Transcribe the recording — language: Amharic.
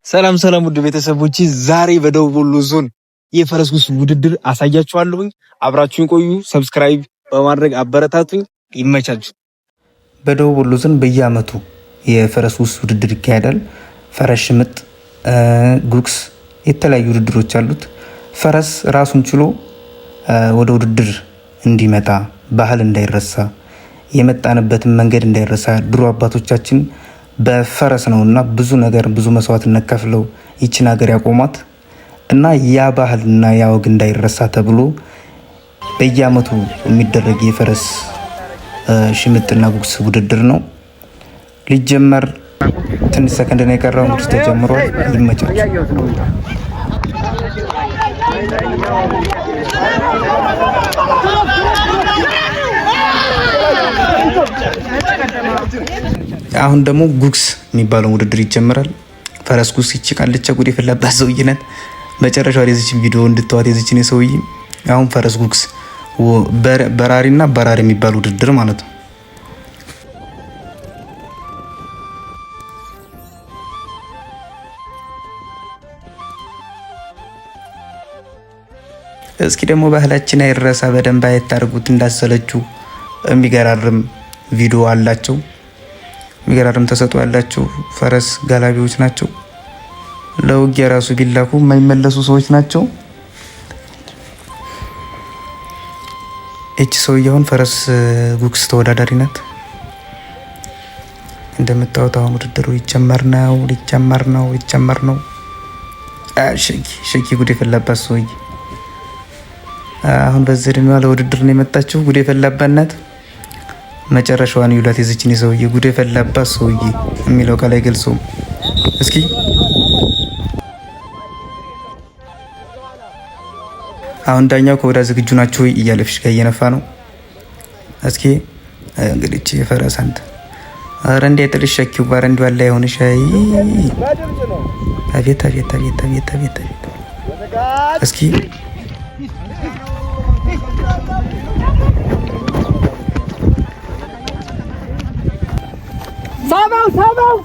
ሰላም ሰላም፣ ውድ ቤተሰቦች፣ ዛሬ በደቡብ ወሎ ዞን የፈረስ ጉግስ ውድድር አሳያችኋለሁኝ። አብራችሁኝ ቆዩ። Subscribe በማድረግ አበረታቱኝ። ይመቻችሁ። በደቡብ ወሎ ዞን በየዓመቱ የፈረስ ጉግስ ውድድር ይካሄዳል። ፈረስ ሽምጥ፣ ጉግስ፣ የተለያዩ ውድድሮች አሉት። ፈረስ ራሱን ችሎ ወደ ውድድር እንዲመጣ፣ ባህል እንዳይረሳ፣ የመጣንበትን መንገድ እንዳይረሳ፣ ድሮ አባቶቻችን በፈረስ ነው እና ብዙ ነገር ብዙ መስዋዕትነት ከፍለው ይችን ሀገር ያቆሟት እና ያ ባህልና ያ ወግ እንዳይረሳ ተብሎ በየዓመቱ የሚደረግ የፈረስ ሽምጥና ጉግስ ውድድር ነው። ሊጀመር ትንሽ ሰከንድ ነው የቀረው። እንግዲህ ተጀምሯል። ይመቻችሁ። አሁን ደግሞ ጉግስ የሚባለው ውድድር ይጀምራል። ፈረስ ጉግስ ይቺ ቃልቻ ጉድ የፈላባት ሰውዬ ናት። መጨረሻው የዚችን ቪዲዮ እንድትዋት የዚችን ሰውዬ። አሁን ፈረስ ጉግስ በራሪና በራሪ የሚባል ውድድር ማለት ነው። እስኪ ደግሞ ባህላችን አይረሳ፣ በደንብ አየት እንዳሰለችው። የሚገራርም ቪዲዮ አላቸው። የሚገራርም ተሰጥኦ ያላቸው ፈረስ ጋላቢዎች ናቸው። ለውጊያ ራሱ ቢላኩ የማይመለሱ ሰዎች ናቸው። እቺ ሰውዬ አሁን ፈረስ ጉግስ ተወዳዳሪ ናት። እንደምታዩት አሁን ውድድሩ ሊጀመር ነው፣ ሊጀመር ነው፣ ሊጀመር ነው። ሸኪ ሸኪ ጉድ የፈላባት ሰውዬ አሁን በዚህ እድሜዋ ለውድድር ነው የመጣችው። ጉድ የፈላባት ናት። መጨረሻዋን ይውላት የዚችን ሰውዬ። ጉድ የፈላባት ሰውዬ የሚለው ቃል አይገልጸውም። እስኪ አሁን ዳኛው ከወዳ ዝግጁ ናቸው እያለ ፊሽካ እየነፋ ነው። እስኪ እንግዲህ እቺ የፈረስ አንተ ኧረ እንዲህ ሸኪው ባረ እንዲህ ዋላ ይሆንሽ። አይ አቤት አቤት አቤት አቤት አቤት አቤት። እስኪ ሳበው ሳበው።